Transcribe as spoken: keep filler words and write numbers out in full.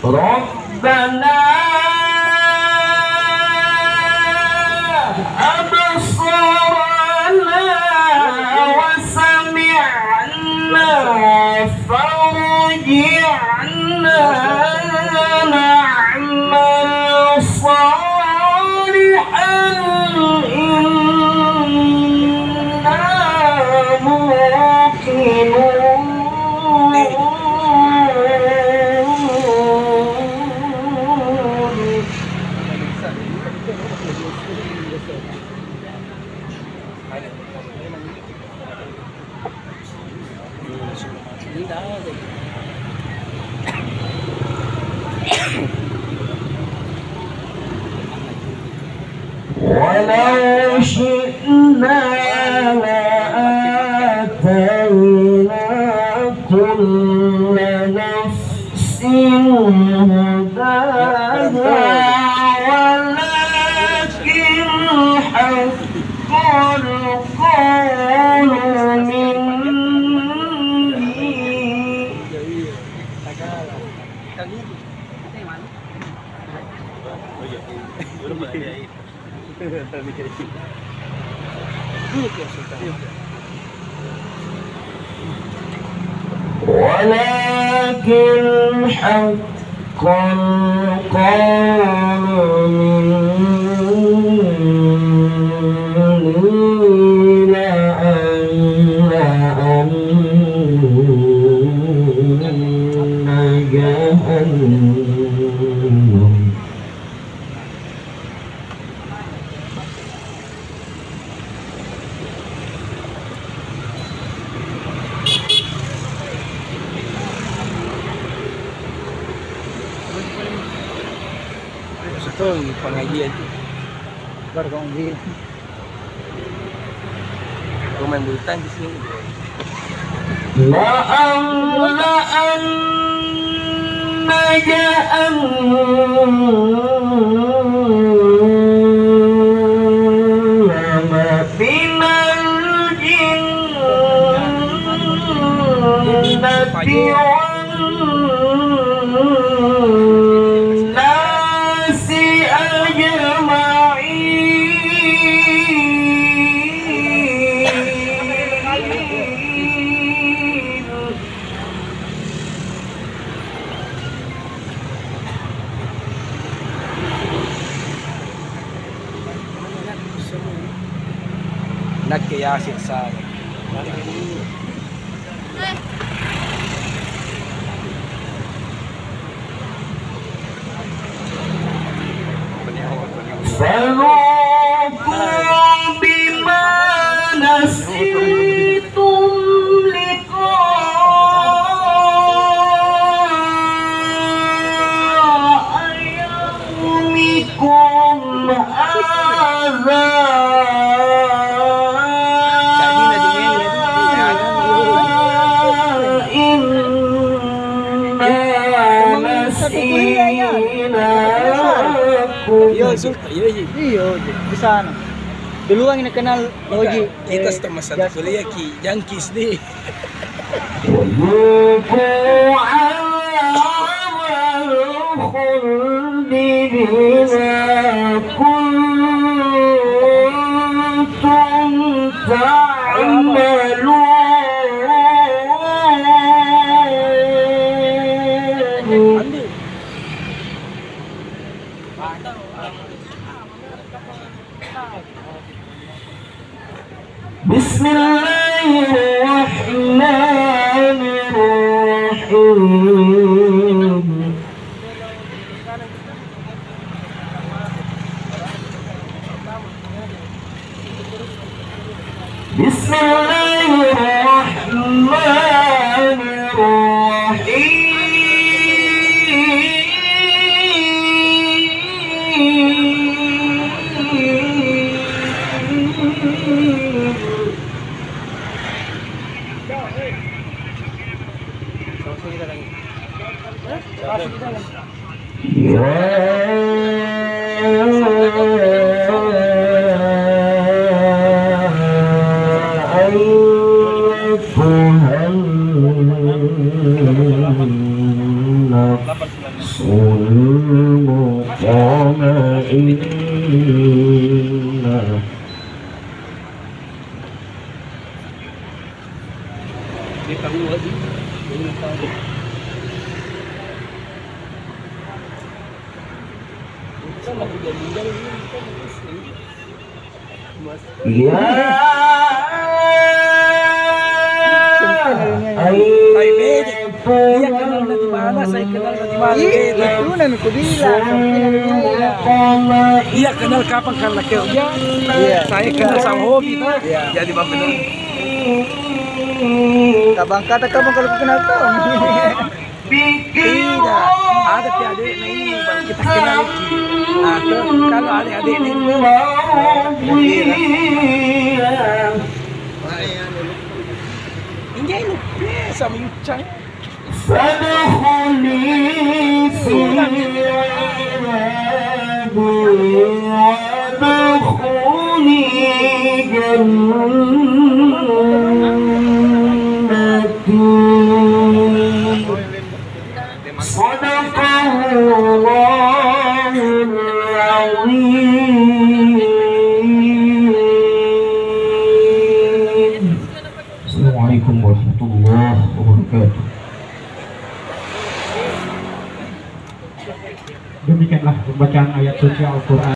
ربنا أبصرنا وسمعنا فارجعنا نعمل صالحا إنا موقنون. ولو شئنا لآتينا كل نفس هداها ولكن حق القول مني. ولكن حق القول مني لأملأن جهنم. Maksud tu, pengajian tu. Baru kau ambil. Kau main bulu tangkis ni. لأملأن جهنم من الجنة والناس أجمعين. Nakke Yasir Sare. فذوقوا بما نسيتم لقاء يومكم هذا إنا نسيناكم. Iyo, Sultan. Iyo, iyo. Iyo, di sana. Duluan ini kenal Oji. Kita sama satu kuliah ki, jangkis di. وذوقوا عذاب الخلد بما كنتم تعملون. بسم الله الرحمن الرحيم. بسم الله الرحمن الرحيم. يا Ya. Ai, beda. Dia kenal dari mana, saya kenal dari mana, beda. Itu nan ku bilang, sampai dari mana. Dia kenal kapan karena kerja, iya, saya kenal sama hobi, toh. Iya. Jadi, Bang, kenal. Abang kata kapan kalau ku kenal kau? Tidak. Ada pi adiknya ini, baru kita kenal ki. Nah, tu, kalau adik-adiknya ini, ini, ini, sama Ucai. فادخلي في عبادي وادخلي جنتي. صدق الله العظيم. السلام عليكم ورحمة الله وبركاته. Demikianlah pembacaan ayat suci Al-Quran.